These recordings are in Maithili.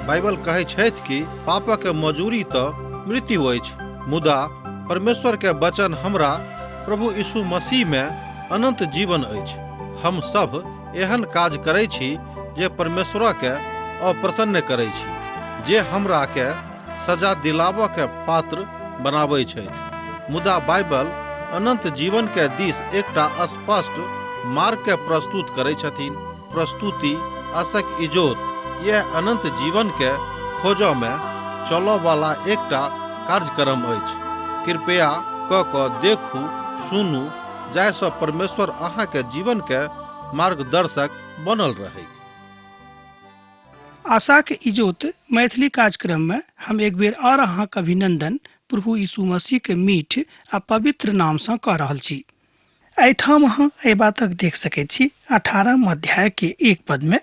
बाइबल कहै छथि कि पापक मजूरी तऽ मृत्यु अछि, मुदा परमेश्वर के वचन हमरा प्रभु यीशु मसीह में अनंत जीवन अछि। हम सब एहन काज करै छी जे परमेश्वर के अप्रसन्न करै छी, जे हमरा के सजा दिलाबऽ के पात्र बनाबै छथि। मुदा बाइबल अनंत जीवन के दिस एकटा स्पष्ट मार्ग के प्रस्तुत करै छथिन। प्रस्तुति असक इजोत यह अनंत जीवन के खोजऽ में चलऽ वाला एकटा कार्यक्रम अछि। कृपया क क देखू, सुनू, जाहिसँ परमेश्वर अहाँके जीवन के मार्गदर्शक बनल रहैक। आशाक इजोत मैथिली कार्यक्रम में हम एक बेर और अहाँक अभिनंदन प्रभु यीशु मसीह के मीठ आ पवित्र नाम सँ कऽ रहल छी। एहिठाम अहाँ एहि बातक देख सकैत छी 18 अध्याय के एक पद में।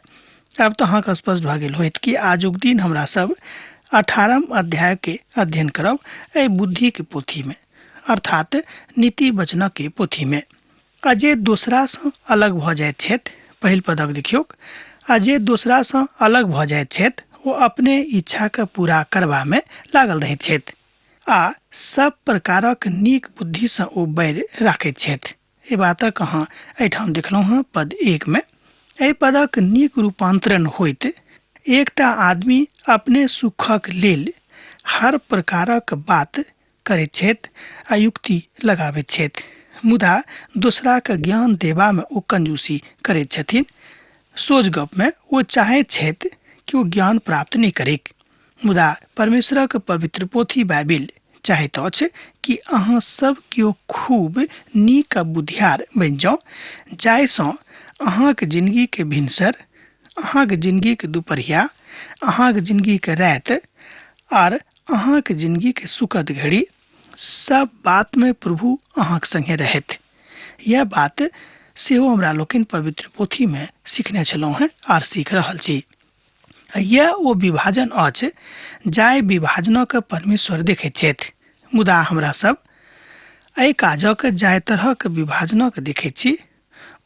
आब तऽ अहाँके स्पष्ट भऽ गेल होयत कि आजुक दिन हमरा सब 18 अध्याय के अध्ययन करब एहि बुद्धि के पोथी में, अर्थात नीति वचनक के पोथी में। आ जे दोसरासँ अलग भऽ जाइत छथि, पहिल पदक देखियौक, आ जे दोसरासँ अलग भऽ जाइत छथि ओ अपने इच्छाके पूरा करबामे लागल रहैत छथि आ सब प्रकारक नीक बुद्धिसँ ओ बैर राखैत छथि। एहि बातक अहाँ एहिठाम देखलहुँ हँ पद 1 मे। एहि पदक नीक रूपांतरण होइत एकटा आदमी अपने सुखक लेल हर प्रकारक बात करैत छथि आ युक्ति लगाबैत छथि, मुदा दोसराके ज्ञान देबामे ओ कंजूसी करैत छथिन। सोझ गपमे ओ चाहैत छथि कि ओ ज्ञान प्राप्त नहि करैक, मुदा परमेश्वरक पवित्र पोथी बाइबिल चाहैत अछि कि अहाँ सब केओ खूब नीक आ बुधियार बनि जाउ, जाहिसँ अहाँक जिनगीके भिनसर, अहाँक जिनगीके दुपहरिया, अहाँक जिनगीके राति आर अहाँक जिनगीके सुखद घड़ी सब बातमे प्रभु अहाँक संगे रहथि। यह बात सेहो हमरा लोकनि पवित्र पोथीमे सीखने छलहुँ हेँ आर सीख रहल छी। यह ओ विभाजन अछि जाहि विभाजनक परमेश्वर देखैत छथि, मुदा हमरा सब एहि काजक जाहि तरहक विभाजनक देखैत छी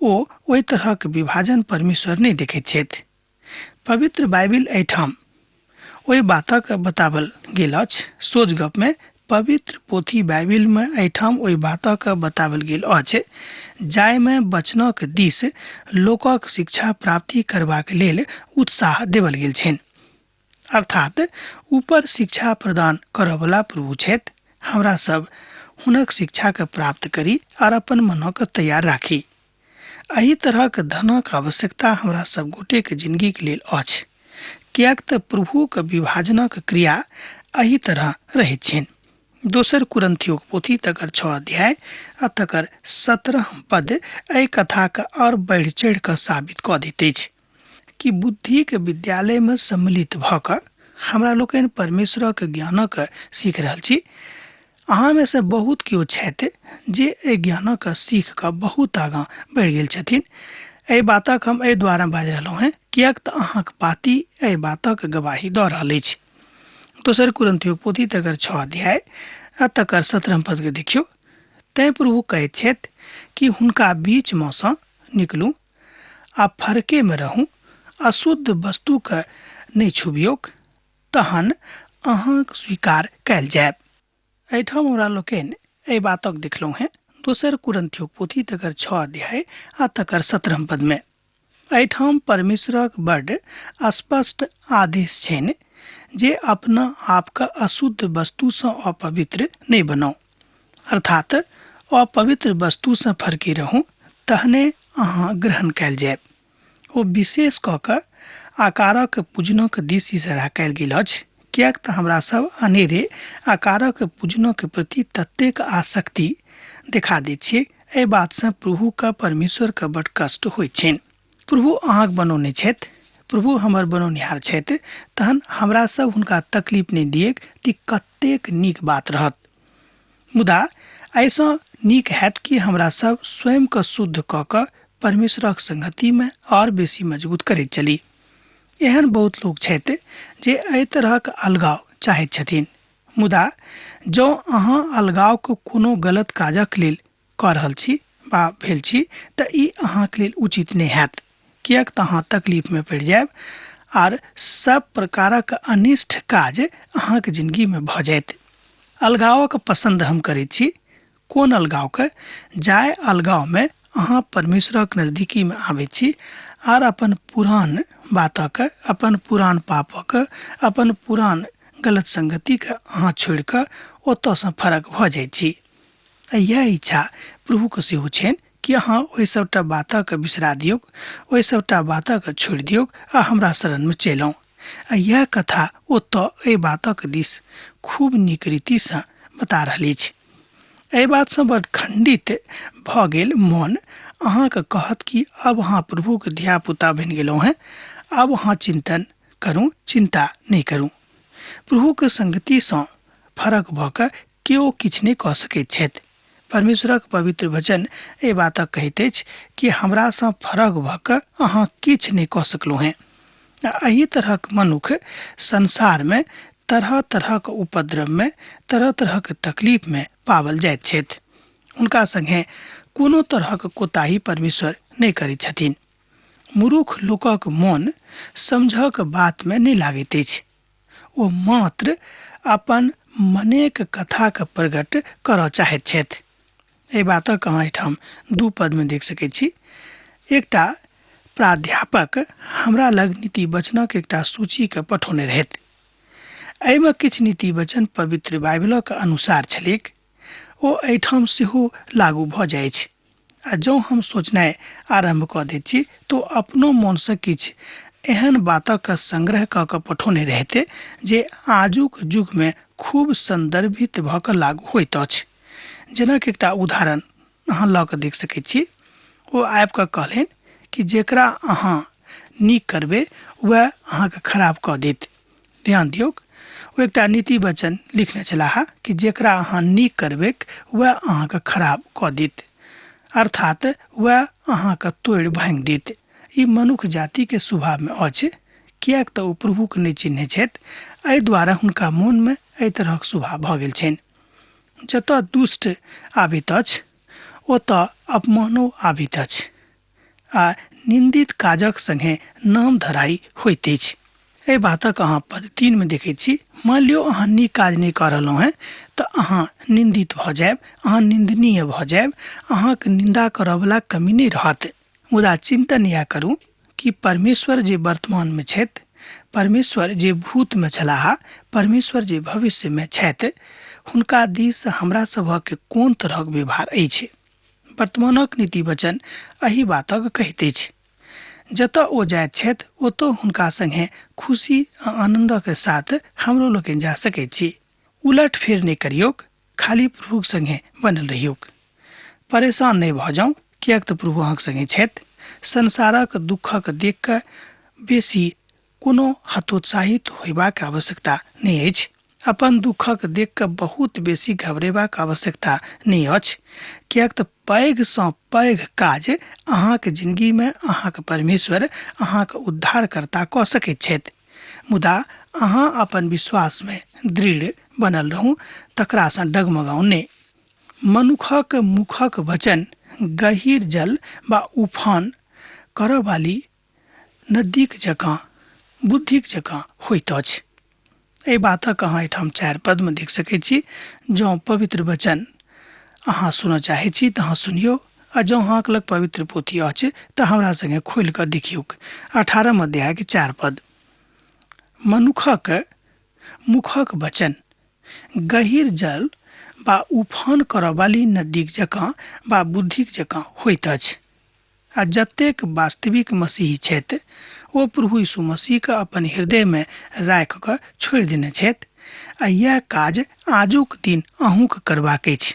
ओ ओहि तरहक विभाजन परमेश्वर नहि देखैत छथि। पवित्र बाइबिल एहिठाम ओहि बातक बतावल गेल अछि। सोझ गपमे पवित्र पोथी बाइबिलमे एहिठाम ओहि बातक बतावल गेल अछि जाहिमे वचनक दिस लोकक शिक्षा प्राप्ति करबाक लेल उत्साह देवल गेल छनि। अर्थात ऊपर शिक्षा प्रदान करऽवला प्रभु छथि, हमरा सब हुनक शिक्षाके प्राप्त करी आर अपन मनक तैयार राखी। एहि तरहक धनक आवश्यकता हमरा सब गोटेके जिनगीके लेल अछि, किएक तऽ प्रभुक विभाजनक क्रिया एहि तरह रहैत छनि। दोसर कुरिन्थियोक पोथी तकर 6 अध्याय आ तकर 17 पद एहि कथाके आओर बढ़ि चढ़ि कऽ साबित कऽ दैत अछि कि बुद्धिके विद्यालयमे सम्मिलित भऽ कऽ हमरा लोकनि परमेश्वरक ज्ञानक सीख रहल छी। अहाँमे से बहुत केओ छथि जे एहि ज्ञानक सीख कऽ बहुत आगाँ बढ़ि गेल छथिन। एहि बातक हम एहि द्वारा बाजि रहलहुँ हेँ किएक तऽ अहाँक पाती एहि बातक गवाही दऽ रहल अछि। दोसर कुरिन्थियोक पोथी तकर 6 अध्याय आ तकर 17 पदके देखियौ। तैँ प्रभु कहैत छथि कि हुनका बीचमे सँ निकलू आ फरकेमे रहू, अशुद्ध वस्तुके नहि छुबियौक, तहन अहाँक स्वीकार कयल जायब। एहिठाम हमरा लोकनि एहि बातक देखलहुँ हेँ दोसर कुरिन्थियोक पोथी तकर 6 अध्याय आ तकर 17 पदमे। एहिठाम परमेश्वरक बड्ड स्पष्ट आदेश छनि जे अपना आपके अशुद्ध वस्तुसँ अपवित्र नहि बनाउ, अर्थात अपवित्र वस्तुसँ फरकी रहू, तहने अहाँ ग्रहण कयल जायब। ओ विशेष कऽ कऽ आकारक पूजनक दिस इशारा कयल गेल अछि, किएक तऽ हमरा सब अनेरे आकारक पूजनक प्रति ततेक आसक्ति देखा दैत छियै। एहि बातसँ प्रभुके परमेश्वरके बड्ड कष्ट होइत छनि। प्रभु अहाँके बनौने छथि, प्रभु हमर बनौनिहार छथि, तहन हमरा सब हुनका तकलीफ नहि दियैक तऽ कतेक नीक बात रहत। मुदा एहिसँ नीक हैत कि हमरा सब स्वयंके शुद्ध कऽ कऽ परमेश्वरक संगतिमे आओर बेसी मजबूत करैत चली। एहन बहुत लोक छथि जे एहि तरहक अलगाव चाहैत छथिन, मुदा जँ अहाँ अलगावके कोनो गलत काजक लेल कऽ रहल छी वा भेल छी तऽ ई अहाँके लेल उचित नहि हैत, किएक तऽ अहाँ तकलीफमे पड़ि जायब आर सब प्रकारक अनिष्ट काज अहाँके जिंदगीमे भऽ जायत। अलगावक पसन्द हम करैत छी। कोन अलगावके? जाय अलगावमे अहाँ परमेश्वरक नजदीकीमे आबैत छी आर अपन पुरान बातक, अपन पुरान पापक, अपन पुरान गलत संगतिके अहाँ छोड़ि कऽ ओतऽसँ फरक भऽ जाइत छी। आ इएह इच्छा प्रभुके सेहो छनि कि अहाँ ओहि सभटा बातक बिसरा दियौक, ओहि सभटा बातक छोड़ि दियौक आ हमरा शरणमे चलि आउ। आ इएह कथा ओतऽ एहि बातक दिस खूब नीक रीतिसँ बता रहल अछि। एहि बातसँ बड़ खण्डित भऽ गेल मन अहाँके कहत कि अब अहाँ प्रभुके धियापुता बनि गेलहुँ हेँ, आब अहाँ चिन्तन करू, चिन्ता नहि करू। प्रभुके संगतिसँ फरक भऽ कऽ केओ किछु नहि कऽ सकैत छथि। परमेश्वरक पवित्र वचन एहि बातक कहैत अछि कि हमरासँ फरक भऽ कऽ अहाँ किछु नहि कऽ सकलहुँ हेँ। आ एहि तरहक मनुख संसारमे तरह तरहक उपद्रवमे, तरह तरहक तकलीफमे पावल जाइत छथि। हुनका सङ्गे कोनो तरहक कोताही परमेश्वर नहि करैत छथिन। मूर्ख लोकक मोन समझक बातमे नहि लागैत अछि, ओ मात्र अपन मनेक कथाके प्रकट करऽ चाहैत छथि। एहि बातक अहाँ एहिठाम दू पदमे देख सकैत छी। एकटा प्राध्यापक हमरा लग नीति वचनक एकटा सूचीके पठौने रहथि। एहिमे किछु नीति वचन पवित्र बाइबलक अनुसार छलैक, ओ एहिठाम सेहो लागू भऽ जाइछ। आ जँ हम सोचनाइ आरम्भ कऽ दैत छी तऽ अपनो मोनसँ किछु एहन बातक संग्रह कऽ कऽ पठौने रहतै जे आजुक युगमे खूब सन्दर्भित भऽ कऽ लागू होइत अछि। जेनाकि एकटा उदाहरण अहाँ लऽ कऽ देख सकैत छी। ओ आबि कऽ कहलनि कि जेकरा अहाँ नीक करबै वएह अहाँके खराब कऽ देत। ध्यान दियौक, ओ एकटा नीति वचन लिखने छलाह कि जेकरा अहाँ नीक करबैक वएह अहाँके खराब कऽ देत, अर्थात वएह अहाँके तोड़ि भाङि देत। ई मनुख जातिके स्वभावमे अछि, किएक तऽ ओ प्रभुके नहि चिन्है छथि, एहि दुआरे हुनका मोनमे एहि तरहक स्वभाव भऽ गेल छनि। जतऽ दुष्ट आबैत अछि ओतऽ अपमानो आबैत अछि आ निन्दित काजक सङ्गे नाम धराइ होइत अछि। एहि बातक अहाँ पद 3 मे देखैत छी। मान लियौ अहाँ नीक काज नहि कऽ रहलहुँ हेँ तऽ अहाँ निन्दित भऽ जायब, अहाँ निन्दनीय भऽ जायब, अहाँके निन्दा करऽवला कमी नहि रहत। मुदा चिन्तन इएह करू कि परमेश्वर जे वर्तमानमे छथि, परमेश्वर जे भूतमे छलाह, परमेश्वर जे भविष्यमे छथि, हुनका दिस हमरा सभक कोन तरहक व्यवहार अछि। वर्तमानक नीति वचन एहि बातक कहैत अछि। जतऽ ओ जाइत छथि ओतऽ हुनका सङ्गे खुशी आ आनन्दक साथ हमरो लोकनि जा सकैत छी। उलट फेर नहि करियौक, खाली प्रभुक सङ्गे बनल रहियौक। परेशान नहि भऽ जाउ, किएक तऽ प्रभु अहाँक सङ्गे छथि। संसारक दुःखक देख कऽ बेसी कोनो हतोत्साहित होयबाक आवश्यकता नहि अछि। अपन दुःखक देख कऽ बहुत बेसी घबरेबाक आवश्यकता नहि अछि, किएक तऽ पैघसँ पैघ काज अहाँक जिंदगीमे अहाँक परमेश्वर, अहाँक उद्धारकर्ता कऽ सकैत छथि। मुदा अहाँ अपन विश्वासमे दृढ़ बनल रहू, तकरासँ डगमगाउ नहि। मनुखक मुखक वचन गहीर जल वा उफान करऽवाली नदीक जकाँ, बुद्धिक जकाँ होइत अछि। एहि बातक अहाँ एहिठाम 4 पदमे देख सकैत छी। जँ पवित्र वचन अहाँ सुनऽ चाहै छी तऽ अहाँ सुनियौ, आ जँ अहाँके लग पवित्र पोथी अछि तऽ हमरा सङ्गे खोलि कऽ देखियौक। 18 अध्यायके 4 पद। मनुखक मुखक वचन गहीर जल वा उफान करऽवाली नदीक जकाँ वा बुद्धिक जकाँ होइत अछि। आ जतेक वास्तविक मसीही छथि ओ प्रभु यीशु मसीहके अपन हृदयमे राखि कऽ छोड़ि देने छथि। आ इएह काज आजुक दिन अहूँके करबाक अछि,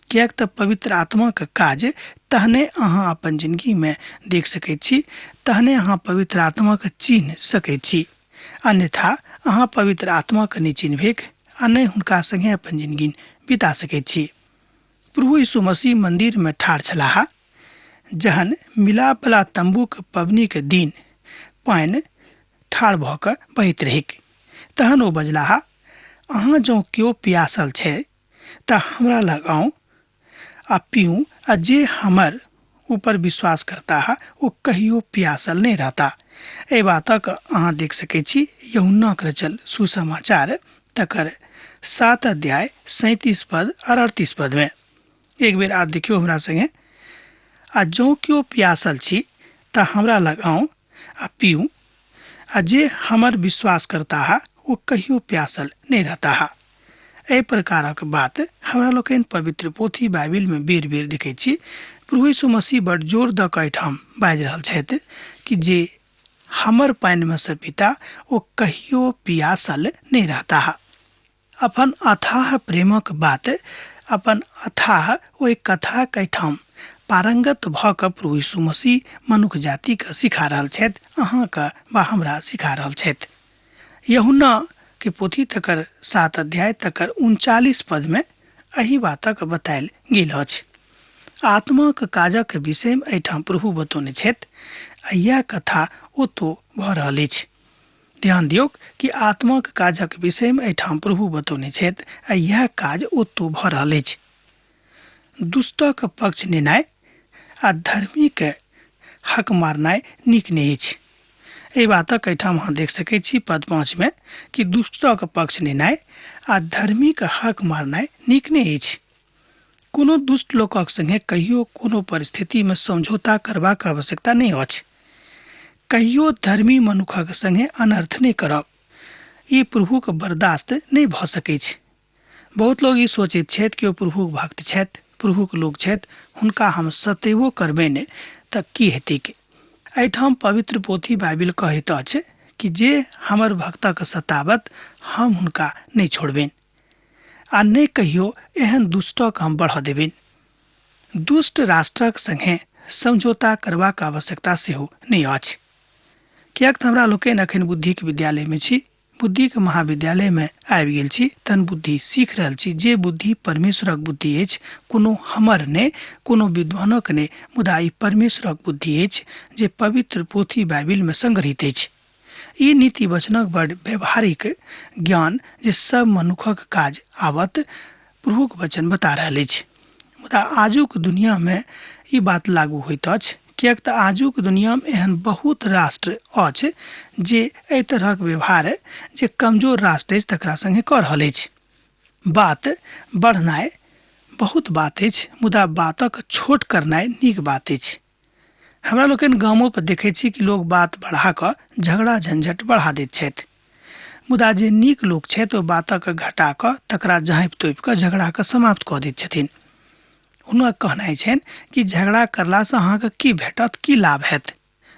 किएक तऽ पवित्र आत्माके काज तहने अहाँ अपन जिंदगीमे देख सकैत छी, तहने अहाँ पवित्र आत्माके चिन्ह सकैत छी। अन्यथा अहाँ पवित्र आत्माके नहि चिन्हबैक आ नहि हुनका सङ्गे अपन जिंदगी बिता सकैत छी। प्रभु यीशु मसीह मन्दिरमे ठाढ़ छलाह जहन मिलापवला तम्बूके पबनीके दिन पानि ठाढ़ भऽ कऽ बहैत रहैक, तहन ओ बजलाह, अहाँ जँ केओ प्यासल छै तऽ हमरा लग आउ आ पीउ, आ जे हमर ऊपर विश्वास करताह ओ कहियो प्यासल नहि रहता। एहि बातक अहाँ देख सकैत छी यूहन्नाक रचल सुसमाचार तकर 7 अध्याय 37 पद और 38 पद में। एक बेर आर देखियौ हमरा संगे, आ जँ केओ प्यासल छी तऽ हमरा लग आउ आ पीऊ, आ जे हमर विश्वास करता हा ओ कहियो प्यासल नहि रहता हा। एहि प्रकारक बात हमरा लोकनि पवित्र पोथी बाइबिल में बेर बेर देखै छी। प्रभु यीशु मसीह बड़ जोर दऽ कऽ एहिठाम बाजि रहल छथि कि जे हमर पानिमे सँ पिता ओ कहियो पियासल नहि रहता हा। अपन अथाह प्रेमक बात, अपन अथाह ओहि कथाक एहिठाम पारंगत भऽ कऽ प्रभु यीशु मसीह मनुख जातिके सिखा रहल छथि, अहाँके वा हमरा सिखा रहल छथि। यूहन्ना के पोथी तकर 7 अध्याय तकर 39 पद में एहि बातक बतायल गेल अछि। आत्माक काजक विषयमे एहिठाम प्रभु बतौने छथि आ इएह कथा ओतौ भऽ रहल अछि। ध्यान दियौक कि आत्माक काजक विषयमे एहिठाम प्रभु बतौने छथि आ इएह काज ओतौ भऽ रहल अछि। दुष्टक पक्ष लेनाइ आ धर्मीके हक मारनाइ नीक नहि अछि। एहि बातक एहिठाम अहाँ देख सकैत छी पद 5 में कि दुष्टक पक्ष लेनाइ आ धर्मीके हक मारनाइ नीक नहि अछि। कोनो दुष्ट लोकक संगे कहियो कोनो परिस्थितिमे समझौता करबाक आवश्यकता नहि अछि। कहियो धर्मी मनुखक संगे अनर्थ नहि करब, ई प्रभुक बर्दाश्त नहि भऽ सकैछ। बहुत लोग ई सोचैत छथि कि ओ प्रभुक भक्त छथि, प्रभुक लोक छथि, हुनका हम सतेबो करबनि तऽ की हेतैक। एहिठाम पवित्र पोथी बाइबिल कहैत अछि कि जे हमर भक्तक सतावत हम हुनका नहि छोड़बनि आ नहि कहियो एहन दुष्टक हम बढ़ऽ देबनि। दुष्ट राष्ट्रक संगे समझौता करबाक आवश्यकता सेहो नहि अछि, किएक तऽ हमरा लोकनि एखन बुद्धिक विद्यालयमे छी, बुद्धिक महाविद्यालयमे आबि गेल छी, तहन बुद्धि सीख रहल छी। जे बुद्धि परमेश्वरक बुद्धि अछि, कोनो हमर नहि, कोनो विद्वानक नहि, मुदा ई परमेश्वरक बुद्धि अछि जे पवित्र पोथी बाइबिलमे संग्रहित अछि। ई नीति वचनक बड़ व्यवहारिक ज्ञान जे सब मनुखक काज आवत प्रभुक वचन बता रहल अछि। मुदा आजुक दुनियामे ई बात लागू होइत अछि, किएक तऽ आजुक दुनियामे एहन बहुत राष्ट्र अछि जे एहि तरहक व्यवहार जे कमजोर राष्ट्र अछि तकरा संगे कऽ रहल अछि। बात बढ़नाइ बहुत बात अछि, मुदा बातक छोट करनाइ नीक बात अछि। हमरा लोकनि गामो पर देखै छी कि लोक बात बढ़ा कऽ झगड़ा झंझट बढ़ा दैत छथि, मुदा जे नीक लोक छथि ओ बातक घटा कऽ तकरा झाँपि तोपि कऽ झगड़ाके समाप्त कऽ दैत छथिन। हुनक कहनाइ छनि कि झगड़ा करलासँ अहाँके की भेटत, की लाभ हैत।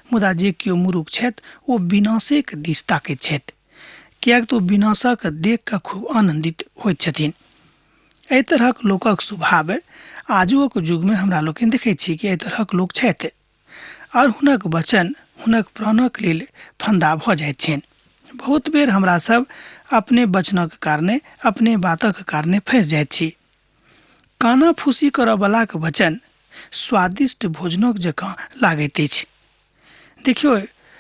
मुदा जे केओ मुरुख छथि ओ विनाशेके दिस ताकैत छथि, किएक तऽ ओ विनाशक देख कऽ खूब आनन्दित होइत छथिन। एहि तरहक लोकक स्वभाव आजुक युगमे हमरा लोकनि देखै छी कि एहि तरहक लोक छथि आओर हुनक वचन हुनक प्राणक लेल फन्दा भऽ जाइत छनि। बहुत बेर हमरा सब अपने वचनक कारणे, अपने बातक कारणे फँसि जाइत छी। काना फूसी करऽवलाक वचन स्वादिष्ट भोजनक जकाँ लागैत अछि। देखियौ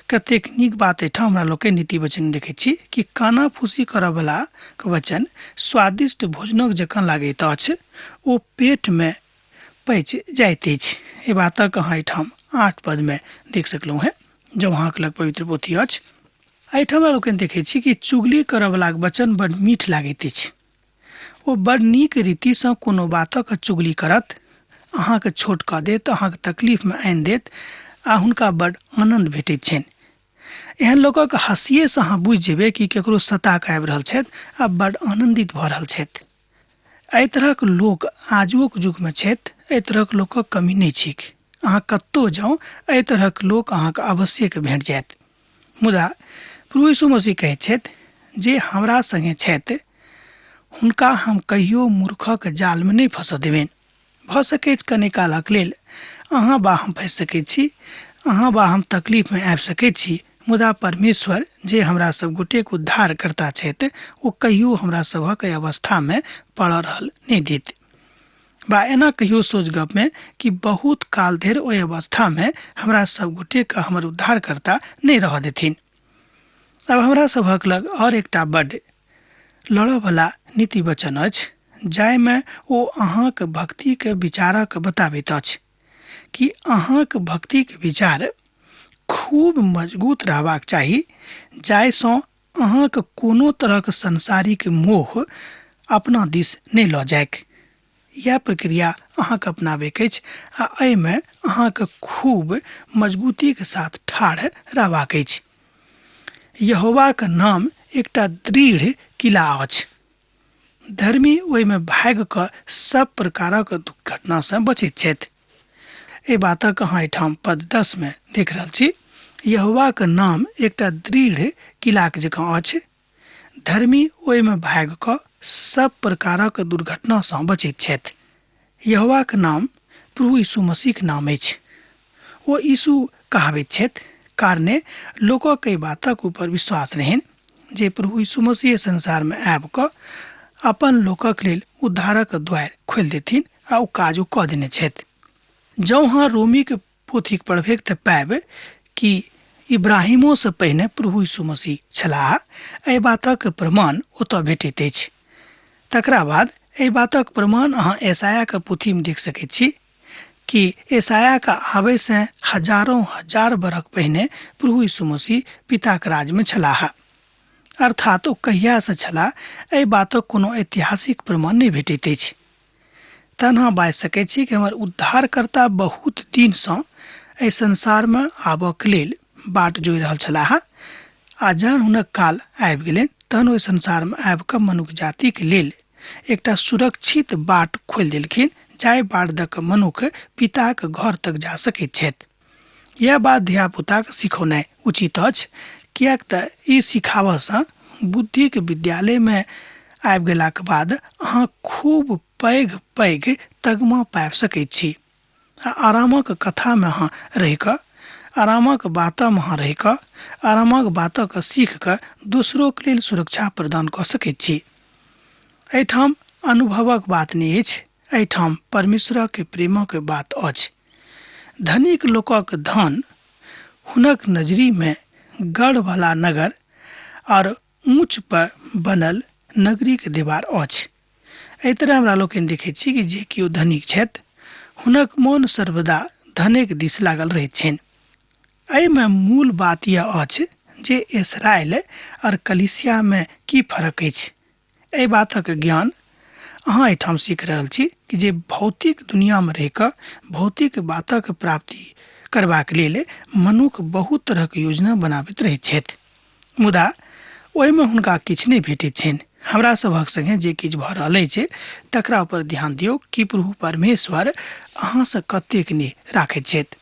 कतेक नीक बात एहिठाम हमरा लोकनि नीति वचन देखै छी कि काना फूसी करऽवलाक वचन स्वादिष्ट भोजनक जकाँ लागैत अछि, ओ पेटमे पचि जाइत अछि। एहि बातक अहाँ एहिठाम 8 पदमे देख सकलहुँ हेँ, जँ अहाँके लग पवित्र पोथी अछि। एहिठाम हमरा लोकनि देखै छी कि चुगली करऽवलाक वचन बड़ मीठ लागैत अछि। ओ बड़ नीक रीतिसँ कोनो बातक चुगली करत, अहाँके छोट कऽ देत, अहाँके तकलीफमे आनि देत आ हुनका बड़ आनन्द भेटैत छनि। एहन लोकक हँसिएसँ अहाँ बुझि जेबै कि केकरो सता कऽ आबि रहल छथि आ बड़ आनन्दित भऽ रहल छथि। एहि तरहक लोक आजुक युगमे छथि, एहि तरहक लोकक कमी नहि छैक। अहाँ कतहु जाउ एहि तरहक लोक अहाँके अवश्यके भेट जायत। मुदा प्रभु यीशु मसीह कहैत छथि जे हमरा संगे छथि हुनका हम कहियो मूर्खक जालमे नहि फँसऽ देबनि। भऽ सकैछ कने कालक लेल अहाँ बा हम फँसि सकैत छी, अहाँ बा हम तकलीफमे आबि सकैत छी, मुदा परमेश्वर जे हमरा सब गोटेक उद्धार करता छथि ओ कहियो हमरा सभक एहि अवस्थामे पड़ल रहल नहि देत। बा एना कहियो सोच गपमे कि बहुत काल धरि ओहि अवस्थामे हमरा सब गोटेके हमर उद्धारकर्ता नहि रहऽ देथिन। आब हमरा सभक लग आओर एकटा बड्ड लड़ऽवला नीति वचन अछि जाहिमे ओ अहाँक भक्तिके विचारक बताबैत अछि कि अहाँक भक्तिके विचार खूब मजबूत रहबाक चाही, जाहिसँ अहाँके कोनो तरहक सांसारिक मोह अपना दिस नहि लऽ जाइक। इएह प्रक्रिया अहाँके अपनाबैके अछि आ एहिमे अहाँके खूब मजबूतीके साथ ठाढ़ रहबाक अछि। यहोवाक नाम एकटा दृढ़ किला अछि, धर्मी ओहिमे भागि कऽ सब प्रकारक दुर्घटनासँ बचैत छथि। एहि बातक अहाँ एहिठाम पद 10 मे देख रहल छी। यहोवाक नाम एकटा दृढ़ किलाक जकाँ अछि, धर्मी ओहिमे भागि कऽ सब प्रकारक दुर्घटनासँ बचैत छथि। यहोवाक नाम प्रभु यीशु मसीहक नाम अछि। ओ यीशु कहाबैत छथि, कारणे लोकक एहि बातक ऊपर विश्वास रहनि जे प्रभु यीशु मसीह संसारमे आबि कऽ अपन लोकक लेल उद्धारक द्वारि खोलि देथिन आ ओ काज ओ कऽ देने छथि। जँ अहाँ रोमीके पोथीक पढ़बैक तऽ पायब कि इब्राहिमोसँ पहिने प्रभु यीशु मसीह छलाह। एहि बातक प्रमाण ओतऽ भेटैत अछि। तकरा बाद एहि बातक प्रमाण अहाँ एसायाके पोथीमे देख सकैत छी कि एसायाके आबैसँ हजारों हजार बरख पहिने प्रभु यीशु मसीह पिताक राजमे छलाह। अर्थात ओ कहियासँ छलाह एहि बातक कोनो ऐतिहासिक प्रमाण नहि भेटैत अछि। तहन अहाँ बाजि सकैत छी कि हमर उद्धारकर्ता बहुत दिनसँ एहि संसारमे आबऽके लेल बाट जोहि रहल छलाह आ जहन हुनक काल आबि गेलनि तहन ओहि संसारमे आबि कऽ मनुख जातिके लेल एकटा सुरक्षित बाट खोलि देलखिन, जाहि बाट दऽ कऽ मनुख पिताक घर तक जा सकैत छथि। इएह बात धियापुताके सिखौनाइ उचित अछि, किएक तऽ ई सिखाबऽसँ बुद्धिके विद्यालयमे आबि गेलाके बाद अहाँ खूब पैघ पैघ तगमा पाबि सकैत छी आ आरामक कथामे अहाँ रहिकऽ, आरामक बातमे अहाँ रहिकऽ, आरामक बातके सीखिकऽ दोसरोके लेल सुरक्षा प्रदान कऽ सकैत छी। एहिठाम अनुभवक बात नहि अछि, एहिठाम परमेश्वरक प्रेमक बात अछि। धनिक लोकक धन हुनक नजरिमे गढ़वला नगर आओर ऊँच पर बनल नगरीक दीवार अछि। एहि तरह हमरा लोकनि देखैत छी कि जे केओ धनिक छथि हुनक मन सर्वदा धनेक दिस लागल रहैत छनि। एहिमे मूल बात यह अछि जे इसराइल आओर कलीसियामे की फर्क अछि। एहि बातक ज्ञान अहाँ एहिठाम सीख रहल छी कि जे भौतिक दुनियामे रहि कऽ भौतिक बातक प्राप्ति करबाक लेल मनुख बहुत तरहक योजना बनाबैत रहैत छथि, मुदा ओहिमे हुनका किछु नहि भेटैत छनि। हमरा सभक संगे जे किछु भऽ रहल अछि तकरा ऊपर ध्यान दियौ कि प्रभु परमेश्वर अहाँसँ कतेक नहि राखैत छथि।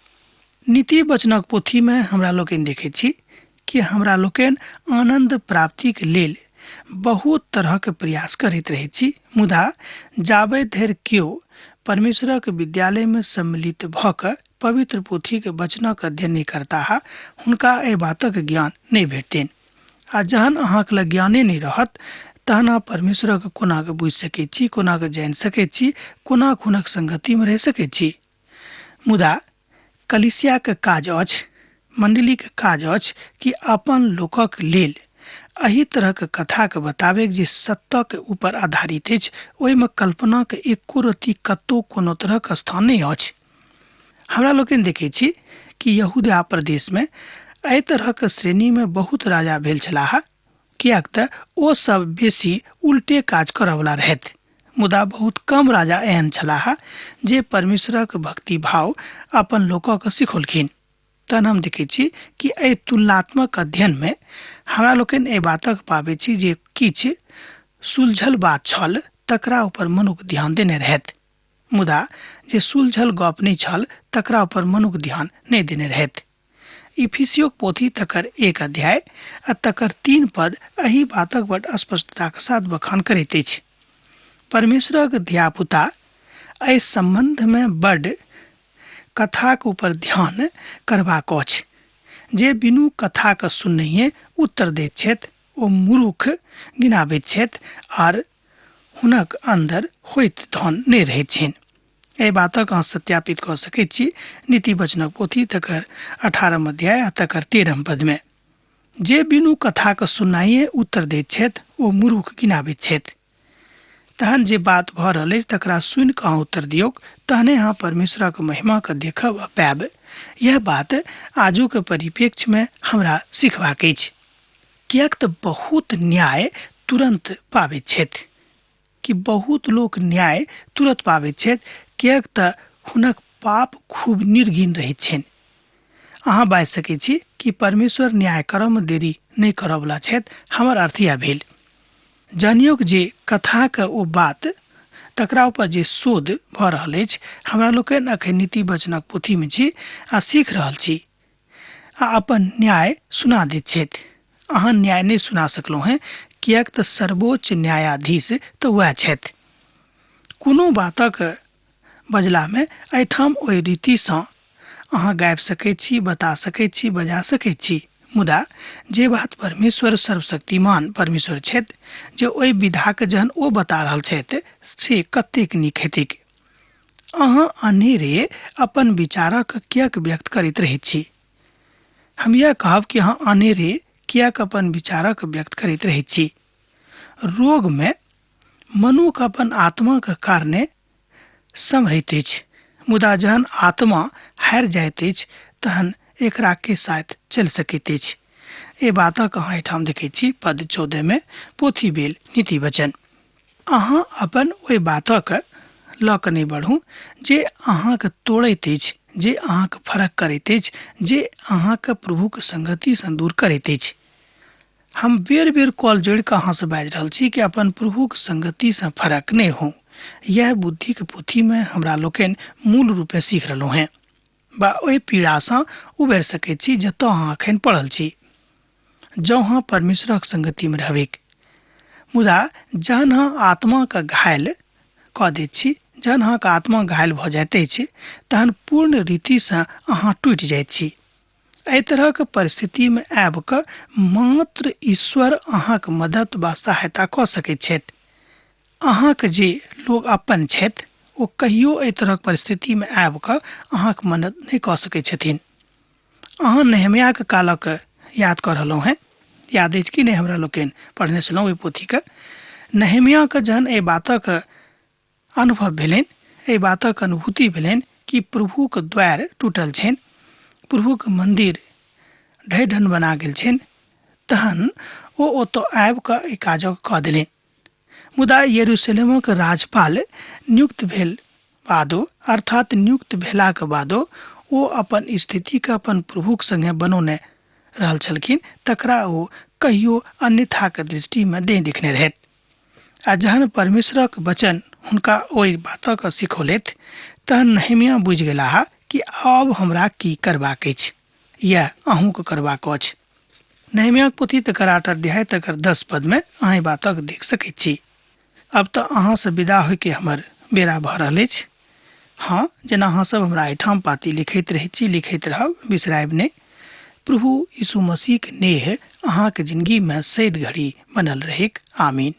नीति वचनक पोथीमे हमरा लोकनि देखैत छी कि हमरा लोकनि आनन्द प्राप्तिक लेल बहुत तरहक प्रयास करैत रहैत छी, मुदा जाबे धरि केओ परमेश्वरक विद्यालयमे सम्मिलित भऽ कऽ पवित्र पोथीक वचनक अध्ययन नहि करताह, हुनका एहि बातक ज्ञान नहि भेटतनि। आ जहन अहाँके लग ज्ञाने नहि रहत तहन अहाँ परमेश्वरक कोना कऽ बुझि सकैत छी, कोना कऽ जानि सकैत छी, कोना कऽ हुनक संगतिमे रहि सकैत छी। मुदा कलीसियाके काज अछि, मण्डलीके काज अछि कि अपन लोकक लेल एहि तरहक कथाके बताबैक जे सत्यके ऊपर आधारित अछि, ओहिमे कल्पनाके एको रत्ती कतहु कोनो तरहक स्थान नहि अछि। हमरा लोकनि देखै छी कि यहूदा प्रदेशमे एहि तरहक श्रेणीमे बहुत राजा भेल छलाह, किएक तऽ ओ सब बेसी उल्टे काज करऽवला रहथि, मुदा बहुत कम राजा एहन छलाह जे परमेश्वरक भक्ति भाव अपन लोकक सिखौलखिन। तहन हम देखै छी कि एहि तुलनात्मक अध्ययनमे हमरा लोकनि एहि बातक पाबै छी जे किछु सुलझल बात छल तकरा ऊपर मनुख ध्यान देने रहथि, मुदा जे सुलझल गप नहि छल तकरा ऊपर मनुख ध्यान नहि देने रहथि। इफिसियोक पोथी तकर 1 अध्याय आ तकर 3 पद एहि बातक बड स्पष्टताक साथ बखान करैत अछि। परमेश्वरक धियापुता एहि सम्बन्धमे बड कथाक ऊपर ध्यान करबाक अछि। जे बिनु कथाक सुननहिये उत्तर दैत छथि ओ मूर्ख गिनाबैत छथि आर हुनक अन्दर होइत धन नहि रहैत छनि। एहि बातक अहाँ सत्यापित कऽ सकैत छी नीति वचनक पोथी तकर 18 अध्याय आ तकर 13 पदमे। जे बिनु कथाक सुनाइए उत्तर दैत छथि ओ मूर्ख गिनाबैत छथि। तहन जे बात भऽ रहल अछि तकरा सुनि कऽ अहाँ उत्तर दियौक, तहने अहाँ परमेश्वरक महिमाके देखब आ पायब। यह बात आजुक परिप्रेक्ष्यमे हमरा सिखबाक अछि, किएक तऽ बहुत न्याय तुरन्त पाबैत छथि, कि बहुत लोक न्याय तुरन्त पाबैत छथि, किएक तऽ हुनक पाप खूब निर्घिन रहैत छनि। अहाँ बाजि सकै छी कि परमेश्वर न्याय करऽमे देरी नहि करऽवला छथि। हमर अर्थ इएह भेल। जानियौक जे कथाके ओ बात तकरा ऊपर जे शोध भऽ रहल अछि, हमरा लोकनि अखन नीति वचनक पोथीमे छी आ सीख रहल छी, आ अपन न्याय सुना दैत छथि। अहाँ न्याय नहि सुना सकलहुँ हेँ, किएक तऽ सर्वोच्च न्यायाधीश तऽ वएह छथि। कोनो बातक बजलामे एहिठाम ओहि रीतिसँ अहाँ गाबि सकैत छी, बता सकैत छी, बजा सकैत छी, मुदा जे बात परमेश्वर सर्वशक्तिमान परमेश्वर छथि, जे ओहि विधाके जहन ओ बता रहल छथि से कतेक नीक हेतैक। अहाँ अनेरे अपन विचारक किएक व्यक्त करैत रहैत छी? हम इएह कहब कि अहाँ अनेरे किएक अपन विचारक व्यक्त करैत रहैत छी? रोगमे मनुख अपन आत्माके कारणे सम्हरैत अछि, मुदा जहन आत्मा हारि जाइत अछि तहन एकरा के साथ चलि सकैत अछि? एहि बातक अहाँ एहिठाम देखैत छी पद 14 मे पोथी भेल नीति वचन। अहाँ अपन ओहि बातक लऽ कऽ नहि बढ़ू जे अहाँके तोड़ैत अछि, जे अहाँके फरक करैत अछि, जे अहाँके प्रभुके संगतिसँ दूर करैत अछि। हम बेर बेर कॉल जोड़ि कऽ अहाँसँ बाजि रहल छी कि अपन प्रभुक संगतिसँ फरक नहि हो। यह बुद्धिके पोथीमे हमरा लोकनि मूल रूपे सीख रहलहुँ हेँ, बा ओहि पीड़ासँ उबरि सकैत छी जतऽ अहाँ एखन पड़ल छी, जँ अहाँ परमेश्वरक संगतिमे रहबैक। मुदा जहन अहाँ आत्माके घायल कऽ दैत छी, जहन अहाँके आत्मा घायल भऽ जाइत अछि, तहन पूर्ण रीतिसँ अहाँ टूटि जाइत छी। एहि तरहक परिस्थितिमे आबि कऽ मात्र ईश्वर अहाँके मदद वा सहायता कऽ सकैत छथि। अहाँके जे लोक अपन छथि ओ कहियो एहि तरहक परिस्थितिमे आबि कऽ अहाँके मदद नहि कऽ सकैत छथिन। अहाँ नहेम्याके कालक याद कऽ रहलहुँ हेँ, याद अछि कि नहि? हमरा लोकनि पढ़ने छलहुँ ओहि पोथीके। नहेम्याके जहन एहि बातक अनुभव भेलनि, एहि बातक अनुभूति भेलनि कि प्रभुके द्वार टूटल छनि, प्रभुके मन्दिर ढहि ढन बना गेल छनि, तहन ओ ओतऽ आबि कऽ एहि काजक कऽ देलनि। मुदा यरूशलेमक राजपाल नियुक्त भेल बादो, अर्थात नियुक्त भेलाक बादो ओ अपन स्थितिके अपन प्रभुक संगे बनौने रहल छलखिन, तकरा ओ कहियो अन्यथाके दृष्टिमे नहि देखने रहथि। आ जहन परमेश्वरक वचन हुनका ओहि बातक सिखौलथि तहन नहेमिया बुझि गेलाह कि आब हमरा की करबाक अछि, यैह अहूँके करबाक अछि। नहेमियाक पोथी तकर 8 अध्याय तकर 10 पदमे अहाँ ई बातक देख सकैत छी। अब तऽ अहाँसँ विदा होइके हमर बेरा भऽ रहल अछि। हँ, जेना अहाँ सब हमरा एहिठाम पाती लिखैत रहै छी, लिखैत रहब, बिसरायब नहि। प्रभु यीशु मसीहके नेह अहाँके जिनगीमे सैद घड़ी बनल रहैक। आमीन।